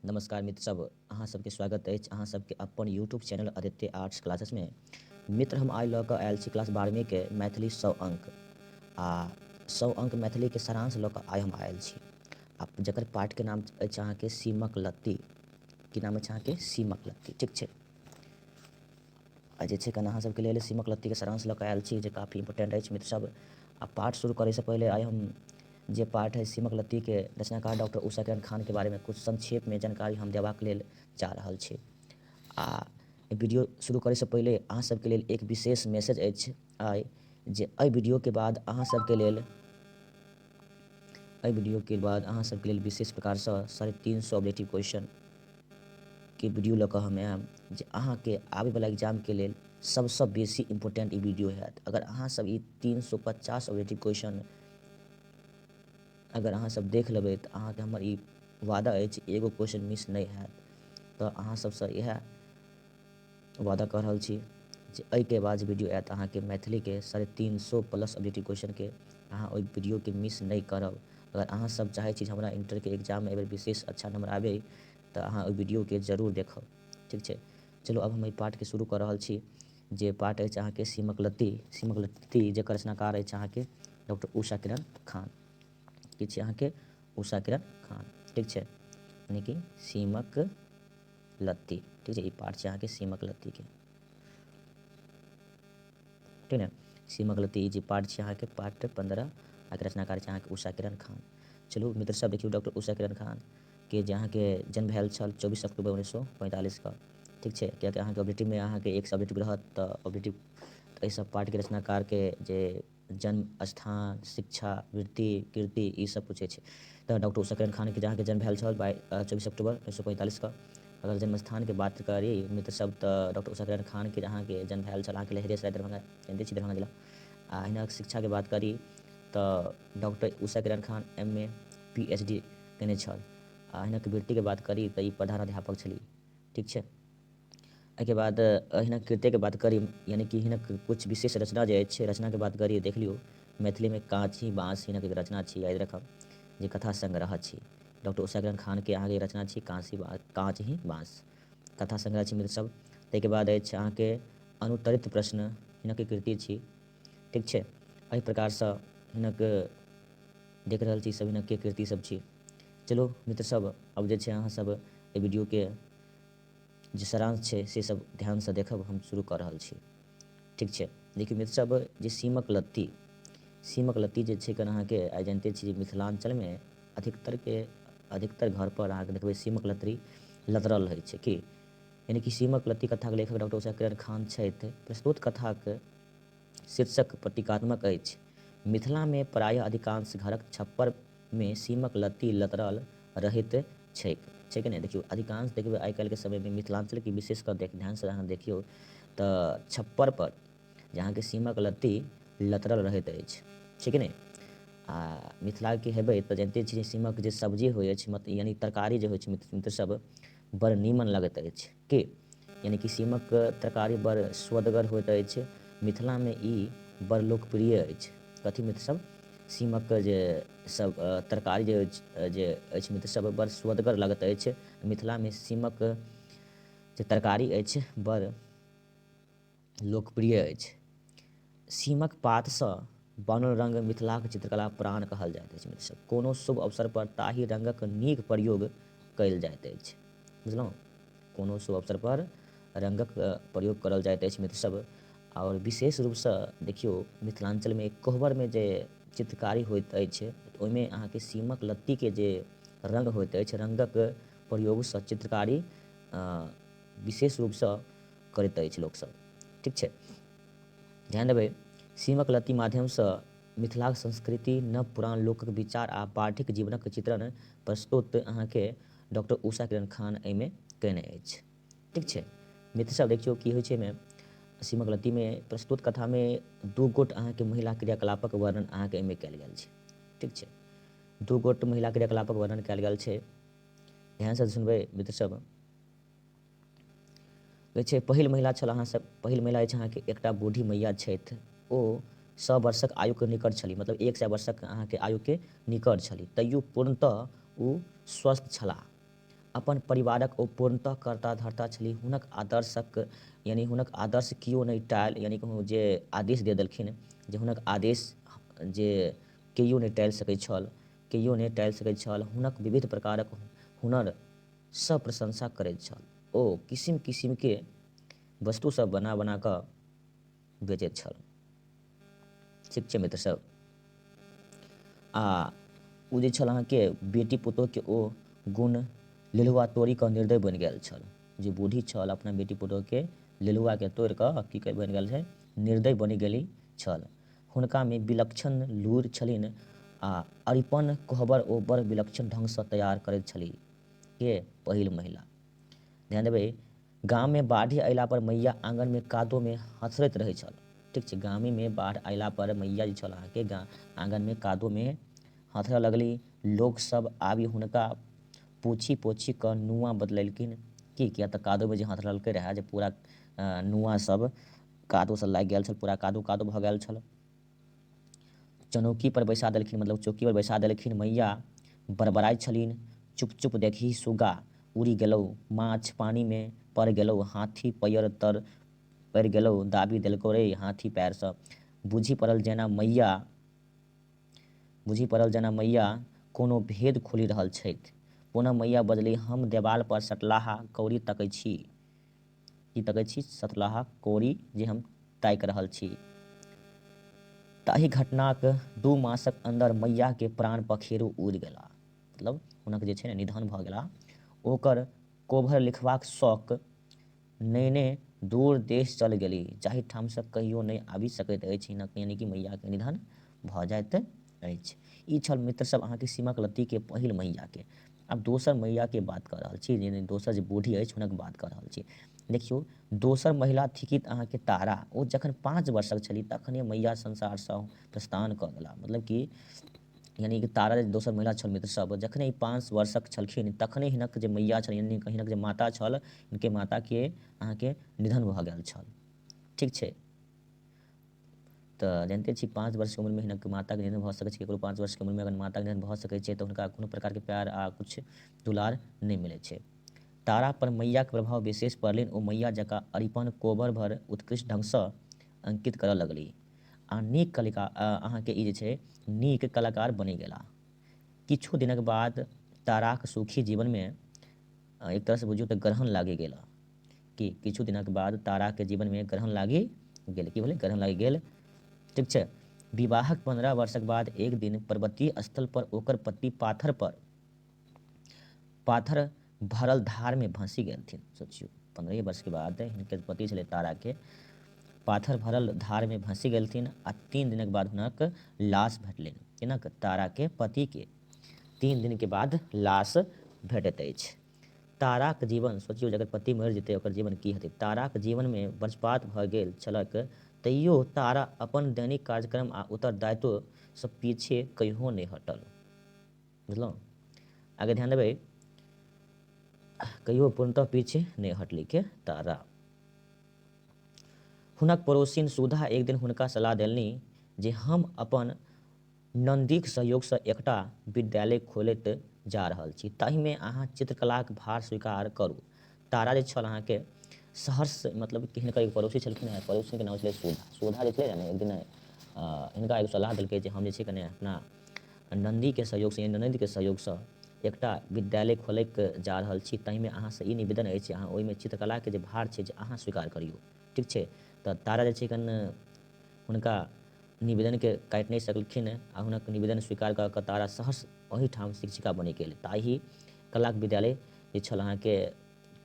नमस्कार मित्र सब, अहाँ सबके स्वागत अछि अहाँ सबके अपन यूट्यूब चैनल आदित्य आर्ट्स क्लासेसमे। मित्र, हम आइ लऽ कऽ आयल छी क्लास 12वींके मैथिली 100 अंक आ 100 अंक मैथिलीके सारांश लऽ कऽ आइ हम आयल छी, आ जकर पाठके नाम अछि अहाँके सीमक लत्ती। की नाम अछि अहाँके? सीमक लत्ती। ठीक छै, आ जे छै कनि अहाँ सबके लेल सीमक लत्तीके सारांश लऽ कऽ आयल छी जे काफी इम्पोर्टेंट अछि मित्र सब। आ पाठ शुरू करैसँ पहिले आइ हम जे पाठ है सीमक लत्तीके रचनाकार डॉक्टर उषा किरण खानके बारेमे कुछ संक्षेपमे जानकारी हम देबाक लेल जा रहल छी। आ वीडियो शुरू करैसँ पहिले अहाँ सबके लेल एक विशेष मैसेज अछि आइ, जे एहि वीडियोके बाद अहाँ सबके लेल एहि वीडियोके बाद अहाँ सबके लेल विशेष प्रकारसँ 350 ऑब्जेक्टिव क्वेश्चन के वीडियो लऽ कऽ हम आयब, जे अहाँके आबैवला एग्जामके लेल सबसँ बेसी इम्पोर्टेंट ई वीडियो हैत। अगर अहाँ सब ई 350 ऑब्जेक्टिव क्वेश्चन अगर अहाँ सब देख लेबै तऽ अहाँके हमर ई वादा अछि एगो क्वेश्चन मिस नहि हैत। तऽ अहाँ सबसँ इएह वादा कऽ रहल छी जे एहिके बाद जे वीडियो आयत अहाँके मैथिलीके 350 प्लस ऑब्जेक्टिव क्वेश्चनके, अहाँ ओहि वीडियोके मिस नहि करब। अगर अहाँ सब चाहै छी जे हमरा इंटरके एग्जाममे एहिबेर विशेष अच्छा नंबर आबै तऽ अहाँ ओहि वीडियोके जरूर देखब। ठीक छै, चलू अब हम एहि पाठके शुरू कऽ रहल छी, जे पाठ अछि अहाँके सीमक लत्ती। सीमक लत्ती जकर रचनाकार अछि अहाँके डॉक्टर उषा किरण खान। की छै अहाँके? उषा किरण खान। ठीक छै, यानी कि सीमक लत्ती। ठीक छै, ई पाठ छै अहाँके सीमक लत्तीके। ठीक ने, सीमक लत्ती ई जे पाठ छै अहाँके पाठ 15, अहाँके रचनाकार छै अहाँके उषा किरण खान। चलू मित्र सब देखियौ, डॉक्टर उषा किरण खान के जे अहाँके जन्म भेल छल 24 अक्टूबर 1945 के। ठीक छै, कियाकि अहाँके ऑब्जेक्टिवमे अहाँके एक ऑब्जेक्टिव रहत तऽ ऑब्जेक्टिव एहि सब पाठके रचनाकारके जे जन्म स्थान, शिक्षा, वृत्ति, कीर्ति ई सब पूछै छै। तऽ डॉक्टर उषा किरण खानके जे अहाँके जन्म भेल छल 24 अक्टूबर 1945 के। अगर जन्म स्थानके बात करी मित्र सब तऽ डॉक्टर उषा किरण खानके अहाँके जन्म भेल छल अहाँके लहेरियासराय दरभंगा, जानते छी दरभंगा जिला। आ हिनक शिक्षाके बात करी तऽ doctor Usha Kiran Khan M A P H D केने छल। आ हिनक वृत्तिके बात करी तऽ ई प्रधानाध्यापक छली। ठीक छै, एहिके बाद हिनक कृत्यके बात करी, यानी कि हिनक कुछ विशेष रचना जे अछि, रचनाके बात करी देख लियौ। मैथिलीमे काँची बाँस हिनक एक रचना छी, याद रखब, जे कथा संग्रह छी। डॉक्टर उषा किरण खानके अहाँके रचना छी काँच ही बाँस, कथा संग्रह छी मित्र सब। ताहिके बाद अछि अहाँके अनुत्तरित प्रश्न हिनक कृति छी। ठीक छै, एहि प्रकारसँ हिनक देख रहल छी सब हिनक के कृति सब छी। चलू मित्र सब, अब जे छै अहाँ सब एहि वीडियोके जे सारांश छै से सब ध्यानसँ देखब, हम शुरू कऽ रहल छी। ठीक छै, देखियौ मित्र सब, जे सीमक लत्ती, सीमक लत्ती जे छै अहाँके आइ जानिते छी जे मिथिलाञ्चलमे अधिकतरके अधिकतर घरपर अहाँके देखबै सीमक लत्ती लतरल रहै छै। की यानी कि सीमक लत्ती कथाके लेखक डॉक्टर उषा किरण खान छथि। प्रस्तुत कथाक शीर्षक प्रतीकात्मक अछि। मिथिलामे प्रायः अधिकांश घरक छप्परमे सीमक लत्ती लतरल रहैत छैक, छै कि नहि? देखियौ अधिकांश देखबै आइ काल्हिके समयमे मिथिलाञ्चलके विशेष कऽ देख ध्यानसँ अहाँ देखियौ तऽ छप्पर पर जे अहाँके सीमक लत्ती लतरल रहैत अछि, छै कि नहि? आ मिथिलाके हेबै तऽ जानिते छी जे सीमक जे सब्जी होइ अछि, यानी तरकारी जे होइ छै मित्र सब, बड़ नीमन लगैत अछि। की यानी कि सीमक तरकारी बड़ स्वदगर होइत अछि। मिथिलामे ई बड़ लोकप्रिय अछि। कथी मित्र सब? सीमक जे सब तरकारी जे अछि मित्र सब, बड़ स्वदगर लगैत अछि। मिथिलामे सीमक जे तरकारी अछि बड़ लोकप्रिय अछि। सीमक पातसँ बनल रंग मिथिलाक चित्रकला प्राण कहल जाइत अछि। मित्र सब, कोनो शुभ अवसर पर ताहि रंगक नीक प्रयोग कयल जाइत अछि। बुझलहुँ, कोनो शुभ अवसर पर रंगक प्रयोग करल जाइत अछि मित्र सब। आओर विशेष रूपसँ देखियौ मिथिलाञ्चलमे कोहबरमे जे चित्रकारी होइत अछि ओहिमे अहाँके सीमक लत्तीके जे रंग होइत अछि, रंगक प्रयोगसँ चित्रकारी विशेष रूपसँ करैत अछि लोकसभ। ठीक छै, ध्यान देबै, सीमक लत्ती माध्यमसँ मिथिलाक संस्कृति, नव पुरान लोकक विचार आ बाढ़िक जीवनक चित्रण प्रस्तुत अहाँके डॉक्टर उषा किरण खान एहिमे कयने अछि। ठीक छै मित्र सब, देखियौ की होइ छै एहिमे सीमक लत्तीमे प्रस्तुत कथामे दू गोट अहाँके महिला क्रियाकलापक वर्णन अहाँके एहिमे कयल गेल छै। ठीक छै, दू गोट महिला क्रियाकलापक वर्णन कयल गेल छै। ध्यानसँ सुनबै मित्र सब। कहै छै पहिल महिला छल अहाँ सब, पहिल महिला अछि अहाँके एकटा बूढ़ी मैया छथि, ओ 100 वर्षक आयुके निकट छली, मतलब 100 वर्षक अहाँके आयुके निकट छली, तैयो पूर्णतः ओ स्वस्थ छलाह। अपन परिवारक ओ पूर्णतः कर्ता धर्ता छलीह। हुनक आदर्शक यानी हुनक आदर्श केओ नहि टालि, यानी कहू जे आदेश दे देलखिन जे हुनक आदेश जे केओ नहि टालि सकैत छल, केओ नहि टालि सकैत छल। हुनक विविध प्रकारक हुनर सब प्रशंसा करैत छल। ओ किसिम किसिमके वस्तु सब बना बना कऽ बेचैत छल। ठीक छै मित्र सब, आ ओ जे छल अहाँके बेटी पुतोहके ओ गुण लेलुआ तोड़ि कऽ निर्दय बनि गेल छल। जे बूढ़ी छल अपना बेटी पुतोहके लेलुआके तोड़ि कऽ की बनि गेल छै, निर्दय बनि गेली छल। हुनकामे विलक्षण लूरि छलनि आ अरिपन कोहबर ओ बड़ विलक्षण ढङ्गसँ तैयार करैत छलीह। के पहिल महिला। ध्यान देबै, गाममे बाढ़ि अयला पर मैया आङनमे कादोमे हथरैत रहै छल। ठीक छै, गामेमे बाढ़ि अयला पर मैया जे छल अहाँके आङनमे कादोमे हथरऽ लगली। लोकसभ आबि हुनका पोछि पोछि कऽ नुआ बदलेलखिन। की किया तऽ कादोमे जे हथरलकै रहए जे पूरा नुआ सब कादोसँ लागि गेल छल, पूरा कादो कादो भऽ गेल छल। चनौकी पर बैसा देलखिन, मतलब चौकी पर बैसा देलखिन। मैया बड़बड़ाइत छलनि, चुप चुप देखही सुग्गा उड़ि गेलौ, माछ पानिमे पड़ि गेलौ, हाथी पयर तर पड़ि गेलौ, दाबि देलकौ रे हाथी पएरसँ। बुझि पड़ल जेना मैया बुझि पड़ल जेना मैया कोनो भेद खोलि रहल छथि। पुनः मैया बजली, हम देबाल पर सटलाहा कौड़ी तकै छी। की तकै छी? सटलाहा कौड़ी जे हम ताकि रहल छी। ताहि घटनाक 2 मासक अन्दर मैयाके प्राण पखेरु उड़ि गेला, मतलब हुनक जे छै ने निधन भऽ गेला। ओकर कोभर लिखबाक शौक नेने दूर देश चल गेली, जाहि ठामसँ कहियो नहि आबि सकैत अछि। हिनक यानी कि मैयाके निधन भऽ जाइत अछि। ई छल मित्र सब अहाँके सीमक लत्तीके पहिल मैयाके। आब दोसर मैयाके बात कऽ रहल छी, यानी दोसर जे बूढ़ी अछि हुनक बात कऽ रहल छी। देखियौ, दोसर महिला थिकी अहाँके तारा। ओ जखन 5 वर्षक छली तखने मैया संसारसँ प्रस्थान कऽ गेला। मतलब कि यानी कि तारा जे दोसर महिला छल मित्र सब, जखने ई 5 वर्षक छलखिन तखने हिनक जे मैया छल, यानी हिनक जे माता छल, हिनके माताके अहाँके निधन भऽ गेल छल। ठीक छै, तऽ जानिते छी 5 वर्षके उम्रमे हिनक माताके निधन भऽ सकै छै। ककरो 5 वर्षके उम्रमे अगर माताके निधन भऽ सकै छै तऽ हुनका कोनो प्रकारके प्यार आ किछु दुलार नहि मिलै छै। तारा पर मैयाके प्रभाव विशेष पड़लनि। ओ मैया जकाँ अरिपन कोबर भर उत्कृष्ट ढङ्गसँ अंकित करऽ लगली आ नीक कलिका अहाँके ई जे छै नीक कलाकार बनि गेला। किछु दिनक बाद ताराक सुखी जीवनमे एक तरहसँ बुझियौ तऽ ग्रहण लागि गेल। कि किछु दिनक बाद ताराके जीवनमे ग्रहण लागि गेल। की भेलै? ग्रहण लागि गेल। ठीक छै, विवाहक 15 वर्षक बाद एक दिन पर्वतीय स्थल पर ओकर पति पाथर पर पाथर भरल धारमे भँसि गेलथिन। सोचियौ, 15 वर्षके बाद हिनकर पति छलै ताराके, पाथर भरल धारमे भँसि गेलथिन आ 3 दिनक बाद हुनक लाश भेटलनि। हिनक ताराके पतिके 3 दिनके बाद लाश भेटैत अछि। ताराक जीवन सोचियौ, जकर पति मरि जेतै ओकर जीवन की हेतै। ताराक जीवनमे वज्रपात भऽ गेल छलैक, तैयो तारा अपन दैनिक कार्यक्रम आ उत्तरदायित्वसँ पीछे कहियो नहि हटल। बुझलहुँ? आगे ध्यान देबै, कहियो पूर्णतः पीछे नहि हटली के तारा। हुनक पड़ोसिन सुधा एक दिन हुनका सलाह देलनि जे हम अपन नन्दीक सहयोगसँ एकटा विद्यालय खोलैत जा रहल छी, ताहिमे अहाँ चित्रकलाक भार स्वीकार करू। तारा जे छल अहाँके सहर्ष, मतलब कि हिनकर एक पड़ोसी छलखिन हेँ, पड़ोसीके नाम छलै सुधा। सुधा जे छलै ने एक दिन हिनका एगो सलाह देलकै जे हम जे छै कने अपना नन्दीके सहयोगसँ, यानी ननदिके सहयोगसँ एकटा विद्यालय खोलैके जा रहल छी, ताहिमे अहाँसँ ई निवेदन अछि अहाँ ओहिमे चित्रकलाके जे भार छै जे अहाँ स्वीकार करियौ। ठीक छै, तऽ तारा जे छै कन हुनका निवेदनके काटि नहि सकलखिन आ हुनक निवेदन स्वीकार कऽ कऽ तारा सहर्ष ओहिठाम शिक्षिका बनि गेल। ताहि कलाक विद्यालय जे छल अहाँके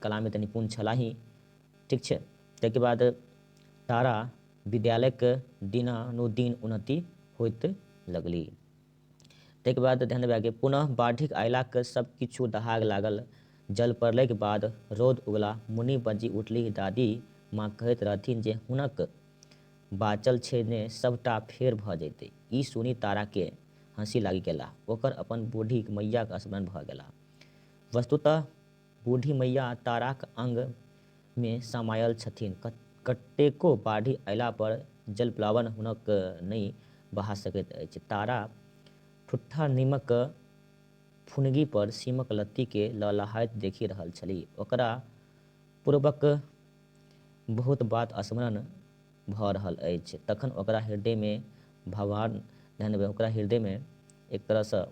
कलामे तऽ निपुण छलाह ही। ठीक छै, ताहिके बाद तारा विद्यालयके दिनानुदिन उन्नति होइत लगली। ताहिके बाद ध्यान देबै आगे, पुनः बाढ़िक अयलाक सब किछु दहाग लागल। जल पड़लाके बाद रौद उगला। मुनि बजि उठली, दादी माँ कहैत रहथिन जे हुनक बाचल छै ने सबटा फेर भऽ जैतै। ई सुनि ताराके हँसी लागि गेला। ओकर अपन बूढ़ी मैयाक स्मरण भऽ गेला। वस्तुतः बूढ़ी मैया ताराक अंगमे समायल छथिन। कतेको बाढ़ि अयला पर जलप्लावन हुनक नहि बहा सकैत अछि। तारा ठुट्ठा नीमक फुनगीपर सीमक लत्तीकेँ लहलहाइत देखि रहल छलि। ओकरा पूर्वक बहुत बात स्मरण भऽ रहल अछि। तखन ओकरा हृदयमे भावार्थ, ओकरा हृदयमे एक तरहसँ